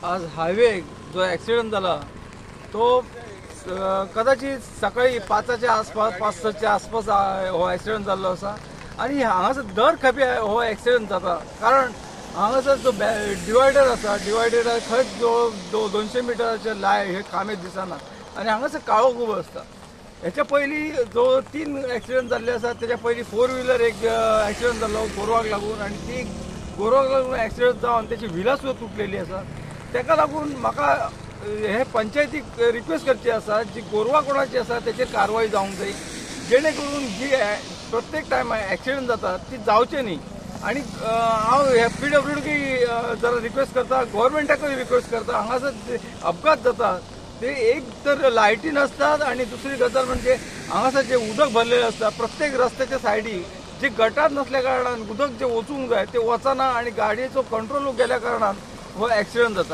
आज हायवे जो एक्सिडंट जाला तो कदाचित सकाळी 5च्या आसपास 5-6च्या आसपास हो एक्सिडंट जाल्लो आसा आनी हांगासर दर खेपे हो एक्सिडंट जाता, कारण हांगासर जो डिवायडर आसा, डिवायडर खंयच जो 200 मिटराचे लाय हे कामेच दिसना आनी हांगासर काळो खूब आसता. हेच्या पयलीं जो 3 एक्सिडंट जाल्ले आसा, तेच्या पयलीं 4 व्हिलर एक एक्सिडंट जाल्लो गोरवाक लागून आनी ती गोरवाक लागून एक्सिडंट जावन तेची व्हिलां सुद्दां तुटलेली आसा. तेका लागून म्हाका हे पंचायतीक रिक्वेस्ट करची आसा, जी गोरवां कोणाची आसा तेचेर कारवाय जावंक जाय, जेणे करून जी प्रत्येक टायमार एक्सिडंट जाता ती जावचे न्ही. आनी हांव हे PWD जरा रिक्वेस्ट करता, गव्हर्मेंटाकूय रिक्वेस्ट करता, हांगासर अपघात जाता ते एक तर लायटी नासतात आनी दुसरी गजाल म्हणजे हांगासर जे उदक भरलेलें आसता प्रत्येक रस्त्याच्या सायडी जे गटार नसल्या कारणान उदक जे वचूंक जाय ते वचना आनी गाडयेचो कंट्रोल गेल्या कारणान हो एक्सिडंट जाता.